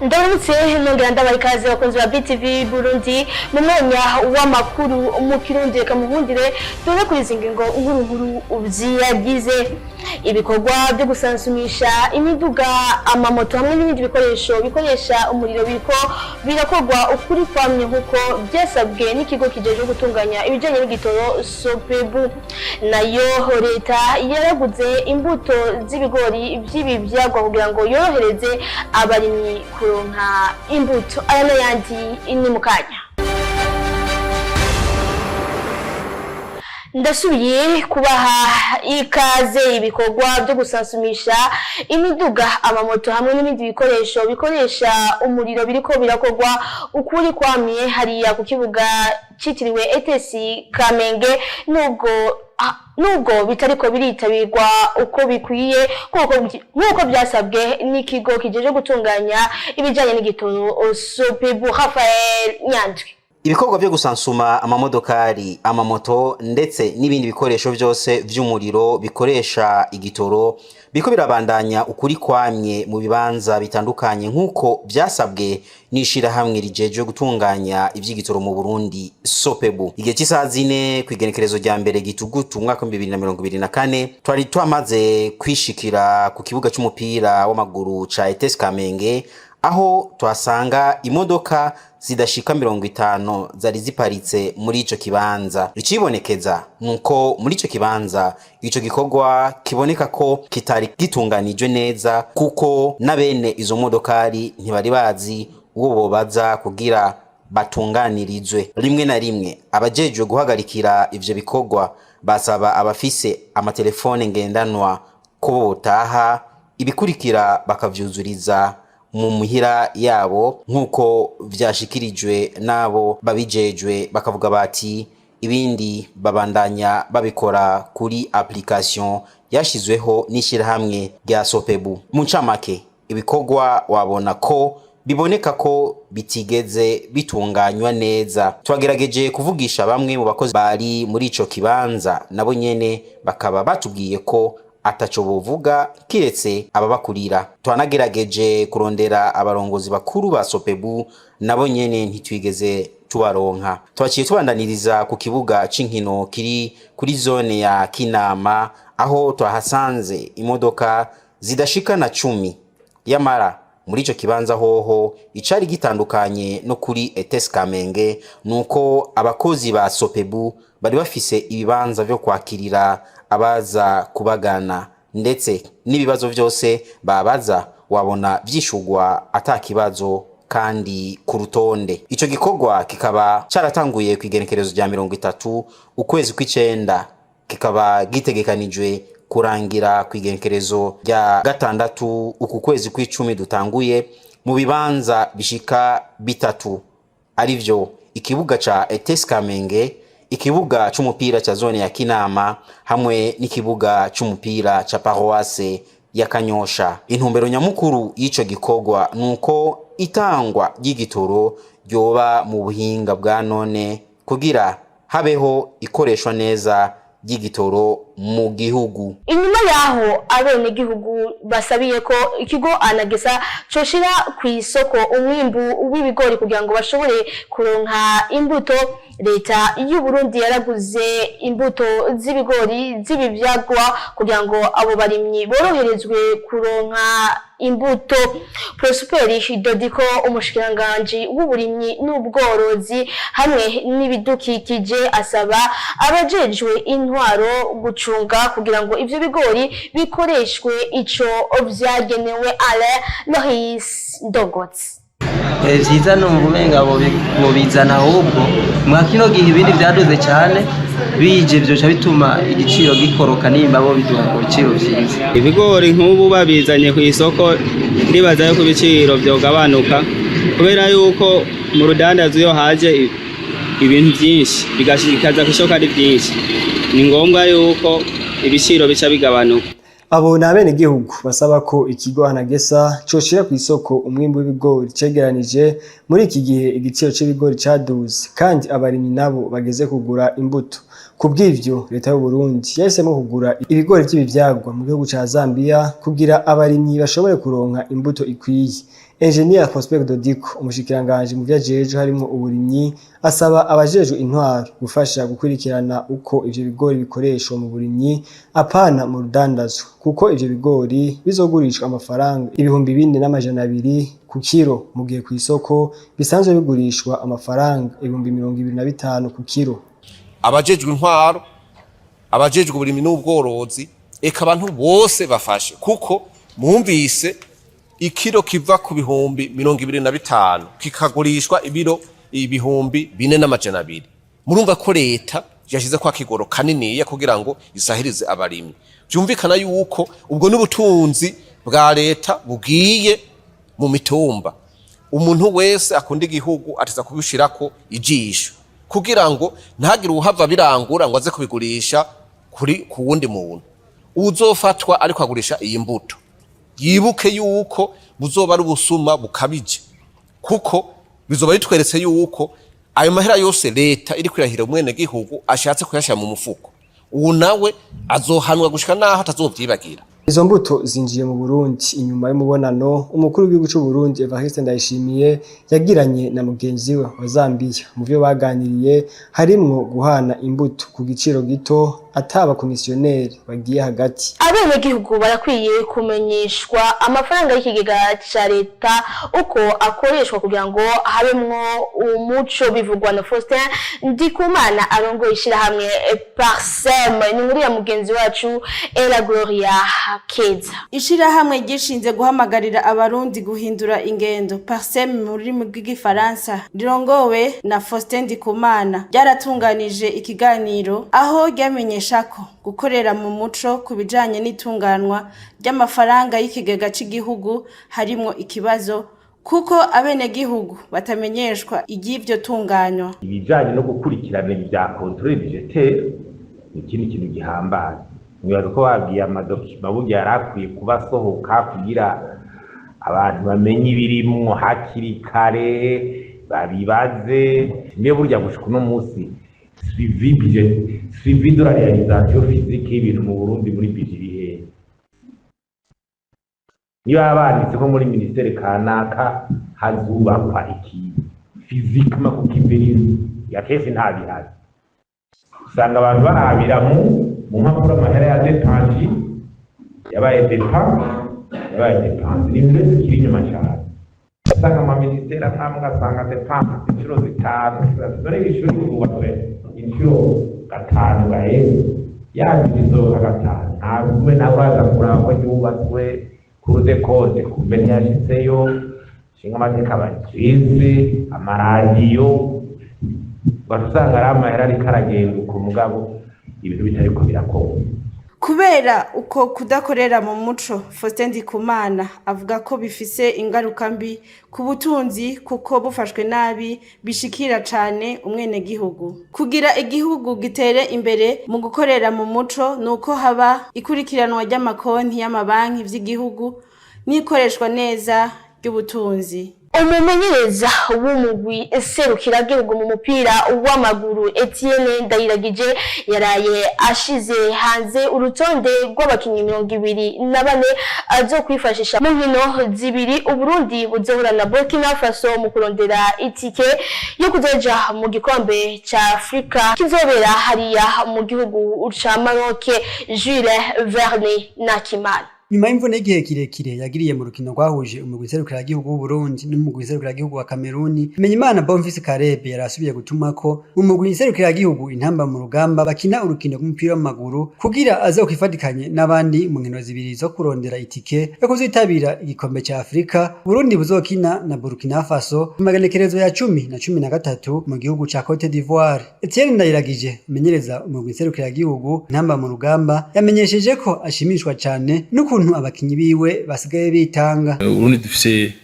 Ndabutse nongera ndabaha ikaze, bakunzi ba BTV Burundi, mu mwanya w'amakuru mu Kirundi. Reka muhundire tuze kuri izi ngingo nkuru nkuru vyiyagize: ibikorwa byo gusansumisha imiduga, amamoto hamwe n'ibindi bikoresho bikoresha umuriro biriko birakorwa ukuri kwamye, nk'uko byasabwe n'ikigo kijejwe gutunganya ibijanye n'igitoro, SOPEBU. Nayo leta yaraguze imbuto z'ibigori vy'ibivyagwa kugira ngo yorohereze abarimyi kuronka imbuto. Aya n'ayandi ni mu kanya. Ndasubiye kubaha ikaze. Ibikorwa byo gusansumisha imiduga, amamoto hamwe n'ibindi bikoresho bikoresha umuriro biriko birakorwa ukuri kwamye hariya ku kibuga citiriwe ETS Kamenge, nubwo bitariko biritabirwa uko bikwiye nk'uko byasabwe n'ikigo kijeje gutunganya ibijanye n'igitoro, SOPEBU. Rafael Nyandwi. Ibikorwa vyo gusansuma amamodokari, amamoto ndetse n'ibindi bikoresho vyose vy'umuriro bikoresha igitoro biriko birabandanya ukuri kwamye mu bibanza bitandukanye, nk'uko vyasabwe n'ishirahamwe rijejwe gutunganya ivy'igitoro mu Burundi, SOPEBU. Igihe c'isaha 4 kw'igenekerezo rya 1 Gitugutu umwaka 2024, twari twamaze kwishikira ku kibuga c'umupira w'amaguru ca ETS Kamenge, aho tuhasanga imodoka zidashika 50 zari ziparitse muri ico kibanza. Icibonekeza nuko muri ico kibanza ico gikorwa kiboneka ko kitari gitunganijwe neza, kuko na bene izo modokari ntibari bazi uwo bobaza kugira batunganirizwe. Rimwe na rimwe abajejwe guhagarikira ivyo bikorwa basaba abafise amatelefone ngendanwa ko botaha, ibikurikira bakavyuzuriza mu muhira yabo, nk'uko vyashikirijwe n'abo babijejwe. Bakavuga bati ibindi babandanya babikora kuri application yashizweho n'ishirahamwe rya SOPEBU. Mu ncamake, ibikorwa wabona ko biboneka ko bitigeze bitunganywa neza. Twagerageje kuvugisha bamwe mu bakozi bari muri ico kibanza, nabo nyene bakaba batubwiye ko ataco bovuga kiretse ababakurira. Twanagerageje kurondera abarongozi bakuru ba SOPEBU, nabo nyene ntitwigeze tubaronka. Twaciye tubandaniriza ku kibuga c'inkino kiri kuri zone ya Kinama, aho twahasanze imodoka zidashika na 10. Yamara muri ico kibanza hoho icari gitandukanye no kuri ETS Kamenge nuko abakozi ba SOPEBU bari bafise ibibanza vyo kwakirira abaza kubagana, ndetse n'ibibazo vyose babaza wabona vyishurwa ata kibazo kandi ku rutonde. Ico gikorwa kikaba caratanguye kw'igenekerezo rya 30 ukwezi kw'icenda, kikaba gitegekanijwe kurangira kw'igenekerezo rya 6 uku kwezi kw'icumi dutanguye, mu bibanza bishika bitatu, arivyo ikibuga ca ETS Kamenge, ikibuga c'umupira ca zone ya Kinama hamwe n'ikibuga c'umupira ca paroisse ya Kanyosha. Intumbero nyamukuru y'ico gikorwa nuko itangwa ry'igitoro ryoba mu buhinga bwa none, kugira habeho ikoreshwa neza ry'igitoro mu gihugu. Inyuma yaho abenegihugu basabiye ko ikigo ANAGESSA coshira ku isoko umwimbu w'ibigori kugira ngo bashobore kuronka imbuto, leta y'u Burundi yaraguze imbuto z'ibigori z'ibivyagwa kugira ngo abo barimyi boroherezwe kuronka imbuto. Prosper Dodiko, umushikiranganji w'uburimyi n'ubworozi hamwe n'ibidukikije, asaba abajejwe intwaro gucunga kugira ngo ivyo bigori bikoreshwe ico vyagenewe. Alain Loris Ndogotsi. Vyiza numva umenga bobizana, ahubwo mwa kino gihe ibindi vyaduze cane, bije vyoca bituma igiciro gikoroka nimba bo biduha ku biciro vyiza. Ibigori nk'ubu babizanye ku isoko, ndibaza yuko ibiciro vyogabanuka, kubera yuko mu rudandazo iyo haje ibintu vyinshi bikaza ku isoko ari vyinshi, ni ngombwa yuko ibiciro bica bigabanuka. Abo ni abenegihugu basaba ko ikigo ANAGESSA coshira kw'isoko umwimbu w'ibigori cegeranije muri iki gihe igiciro c'ibigori caduze, kandi abarimyi nabo bageze kugura imbuto. Kubw'ivyo, leta y'u Burundi yahisemwo kugura ibigori vy'ibivyagwa mu gihugu ca Zambia kugira abarimyi bashobore kuronka imbuto ikwiye. Engineer Prosper Dodiko, umushikiranganji mu vyajejwe harimwo uburimyi, asaba abajejwe intwaro gufasha gukurikirana uko ivyo bigori bikoreshwa mu burimyi, apana mu rudandazwa, kuko ivyo bigori bizogurishwa amafaranga 4200 ku kiro, mu gihe kw'isoko bisanzwe bigurishwa amafaranga 25,000 ku kiro. Abajejwe intwaro, abajejwe uburimyi n'ubworozi, eka abantu bose bafashe, kuko mwumvise ikiro kiva ku 25,000 kikagurishwa ibiro 4200. Murumva ko leta yashize kwa kigoro kaniniya kugira ngo isahirize abarimyi. Vyumvikana yuko ubwo n'ubutunzi bwa leta bugiye mu mitumba. Umuntu wese akunda igihugu ateza kubishirako ijisho kugira ngo ntagire uwuhava birangura ngo aze kubigurisha kuri ku wundi muntu. Uzofatwa ariko agurisha iyi mbuto yibuke yuko buzoba ari ubusuma bukabije, kuko bizoba bitweretse yuko ayo mahera yose leta iri kwirahira umwene gihugu ashatse kuyashyira mu mufuko. Ubu nawe azohanwa gushika naho atazovyibagira. Izo mbuto zinjiye mu Burundi inyuma y'umubonano umukuru w'igihugu c'u Burundi Evariste Ndayishimiye yagiranye na mugenzi we wa Zambia. Mu vyo baganiriye harimwo guhana imbuto ku giciro gito, ataba komisiyoneri bagiye hagati. Abenegihugu barakwiye kumenyeshwa amafaranga y'ikigega ca leta uko akoreshwa kugira ngo habemwo umuco, bivugwa na Faustin Ndikumana arongoye ishirahamwe Parsem. Ni inkuru ya mugenzi wacu Ella Gloria Keza. Ishirahamwe ryishinze guhamagarira Abarundi guhindura ingendo, Parsem mu rurimi rw'Igifaransa, rirongowe na Faustin Ndikumana, ryaratunganije ikiganiro aho ryamenyesha ko gukorera mu muco ku bijanye n'itunganwa ry'amafaranga y'ikigega c'igihugu harimwo ikibazo, kuko abenegihugu batamenyeshwa iry'ivyo tunganywa. Ibijanye no gukurikirana ibya contrôle budgétaire ni ikindi kintu gihambaye. Mwibaza ko babwiye ama documents burya yari akwiye kuba asohoka kugira abantu bamenye ibirimwo hakiri kare, babibaze. Niyo burya gushika uno munsi suivi budget, suivi de la réalisation physique y'ibintu mu Burundi muri budget iri hehe? Niba banditse ko muri ministère kanaka hazubakwa ikintu, physiquement kuko imbere ya kesi nta bihari. Usanga abantu barabira mu mpapuro amahera ya dépense yabaye dépense, yabaye dépense. Ni ibintu bikiri inyuma cyane. Usanga ama ministères amwe ugasanga dépense inshuro zitanu. None ishuri ryubatswe inshuro gatanu gaheze yandi isohoka gatanu, ntabwo nawe uraza kuraba ko ryubatswe. Cour des comptes kumbe ntiyashitseyo, nshinga amateka bacize amaradiyo, ugaca usanga ari amahera ariko aragenda uko, mugabo ibintu bitariko birakorwa. Kubera uko kudakorera mu muco, Faustin Ndikumana avuga ko bifise ingaruka mbi ku butunzi, kuko bufashwe nabi bishikira cane umwenegihugu. Kugira igihugu gitere imbere mu gukorera mu muco, nuko haba ikurikiranwa ry'amakonti y'amabanki vy'igihugu n'ikoreshwa neza ry'ubutunzi. Umumenyereza w'umugwi serukiragihugu mu mupira w'amaguru, Etienne Ndayiragije, yaraye ashize hanze urutonde rw'abakinyi 24 azokwifashisha mu nkino zibiri Uburundi buzohura na Burkina Faso mu kurondera itike yo kuzoja mu gikombe ca Afrika kizobera hariya mu gihugu ca Maroc. Jules Verne Nakimana. Nyuma y'imvune y'igihe kirekire yagiriye mu rukino rwahuje umugwi serukiragihugu w'Uburundi n'umugwi serukiragihugu wa Kameruni, Bimenyimana Bonfils Caleb yarasubiye gutumako umugwi serukiragihugu Intamba mu Rugamba bakina urukino rw'umupira w'amaguru, kugira azokwifatikanye n'abandi mu nkino zibiri zo kurondera itike yo kuzitabira igikombe ca Afrika Burundi buzokina na Burkina Faso mu magenekerezo ya 10 na 13 mu gihugu ca Cote d'Ivoire. Etienne Ndayiragije, umenyereza umugwi serukiragihugu Intamba mu Rugamba, yamenyesheje ko ashimishwa cane n'ukuntu abakinyi biwe basigaye bitanga. Uburundi dufise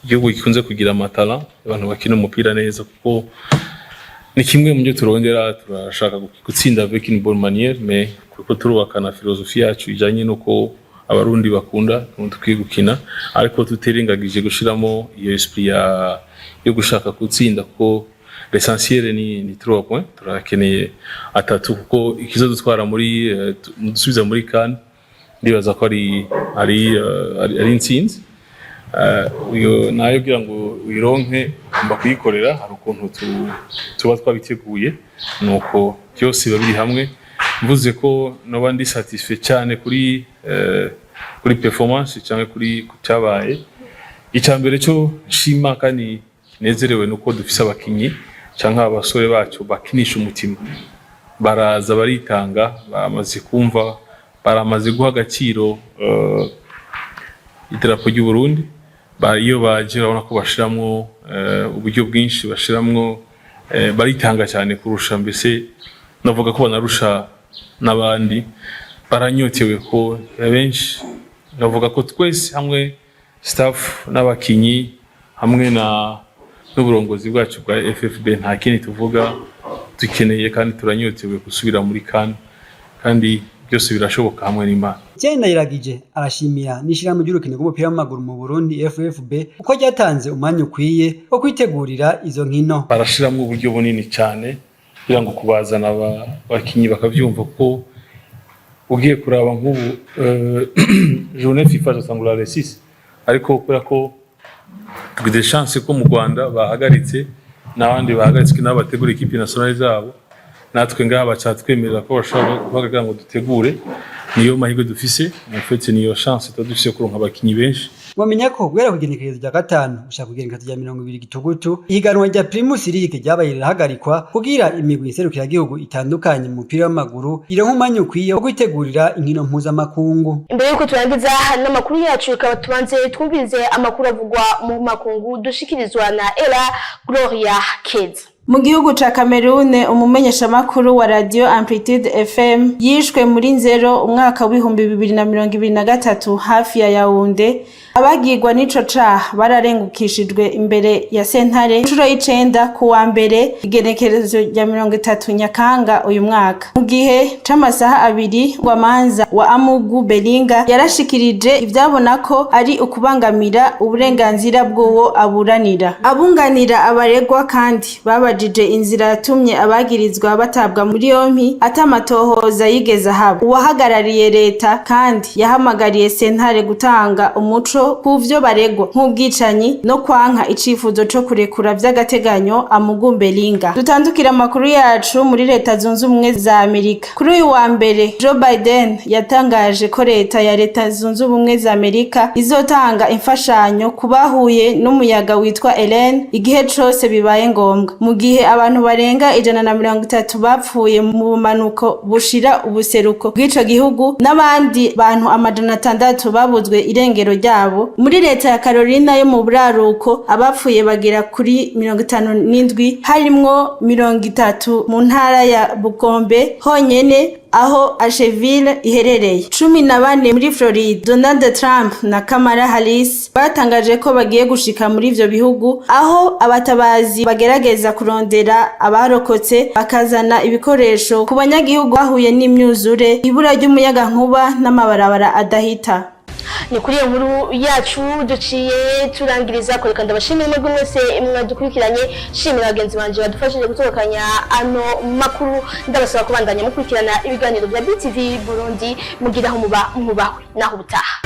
igihugu gikunze kugira ama talents, abantu bakina umupira neza, kuko ni kimwe mu byo turondera. Turashaka gutsinda avec une bonne manière, mais kuko turubaka na philosophie yacu ijanye nuko Abarundi bakunda ukuntu dukwiye gukina, ariko tutirengagije gushiramo iyo esprit yo gushaka gutsinda, kuko l'essentiel ni 3 points. Turakeneye atatu, kuko ikizodutwara muri dusubiza muri CAN, ndibaza ko ari intsinzi. Uyo nayo kugira ngo uyironke ugomba kuyikorera. Hari ukuntu tuba twabiteguye, nuko byose biba biri hamwe. Mvuze ko noba ndi satisfait cyane kuri performance cyangwa kuri ku cyabaye, icya mbere cyo nshima kandi nezerewe nuko dufise abakinyi cyangwa abasore bacu bakinisha umutima, baraza baritanga, bamaze kumva, baramaze guha agaciro idarapo ry'u Burundi. Iyo baje urabona ko bashiramwo uburyo bwinshi, bashiramwo baritanga cyane kurusha, mbese navuga ko banarusha n'abandi. Baranyotewe ko benshi, navuga ko twese hamwe, staff n'abakinyi hamwe na n'uburongozi bwacu bwa FFB, nta kindi tuvuga, dukeneye kandi turanyotewe gusubira muri CAN, kandi byose birashoboka hamwe n'Imana. Etienne Ndayiragije arashimira n'ishirahamwe ry'urukino rw'umupira w'amaguru mu Burundi FFB uko ryatanze umwanya ukwiye wo kwitegurira izo nkino. Barashiramwo uburyo bunini cyane kugira ngo kubazana abakinyi bakavyumva, ko ugiye kuraba nk'ubu journée FIFA izotangura le 6, ariko kubera ko tugize chance ko mu Rwanda bahagaritse n'abandi bahagaritse nabo bategura équipe nationale zabo, natwe ngaha baca twemerera ko bashobora guhagarika ngo dutegure. Niyo mahirwe dufise, en fait niyo chance tuba dufise kuronka abakinyi benshi. Mwamenya ko guhera ku igenekerezo rya 5 gushika ku igenekerezo rya 20 Gitugutu, ihiganwa rya Primus League ryabaye rirahagarikwa kugira imigwi iserukiragihugu itandukanye mu mupira w'amaguru ironke umwanya ukwiye wo kwitegurira inkino mpuzamakungu. Imbere yuko turangiza n'amakuru yacu, rikaba tubanze twumvirize amakuru avugwa mu makungu dushikirizwa na Ella Gloria Keza. Mu gihugu ca Cameroon, umumenyeshamakuru wa Radio Amplitude FM yishwe muri Nzero umwaka w'2023 hafi ya Yaounde. Abagirwa n'ico caha bararengukishijwe imbere ya sentare incuro y'icenda ku wa mbere, igenekerezo rya 30 Nyakanga uyu mwaka. Mu gihe c'amasaha 2, wamanza wa Amugu Belinga yarashikirije ivyabona ko ari ukubangamira uburenganzira bw'uwo aburanira. Abunganira abaregwa kandi babajije inzira yatumye abagirizwa batabwa muri yompi atamatohoza yigeze ahaba. Uwahagarariye leta kandi yahamagariye sentare gutanga umuco ku vyo baregwa nk'ubwicanyi no kwanka icifuzo co kurekura vy'agateganyo Amugu Belinga. Dutandukira amakuru yacu muri Leta Zunze Ubumwe za Amerika. Kuri uyu wa mbere, Joe Biden yatangaje ko leta ya Leta Zunze Ubumwe za Amerika izotanga imfashanyo ku bahuye n'umuyaga witwa Ellen igihe cose bibaye ngombwa, mu gihe abantu barenga 130 bapfuye mu bumanuko bushira ubuseruko bw'ico gihugu n'abandi bantu 600 babuzwe irengero ryabo. Muri leta ya Carolina yo mu buraruko, abapfuye bagera kuri 57, harimwo 30 mu ntara ya Bukombe honyene aho Asheville iherereye, 14 muri Florida. Donald Trump na Kamala Harris batangaje ko bagiye gushika muri ivyo bihugu, aho abatabazi bagerageza kurondera abarokotse bakazana ibikoresho ku banyagihugu bahuye n'imyuzure, ibura ry'umuyagankuba n'amabarabara adahita. Ni kuri iyo nkuru yacu duciye turangiriza. Kureka ndabashimira mwebwe mwese mwadukurikiranye, shimira bagenzi banje badufashije gutorokanya ano makuru. Ndabasaba kubandanya mukurikirana ibiganiro bya BTV Burundi. Mugira aho muba mwubahwe, naho ubutaha.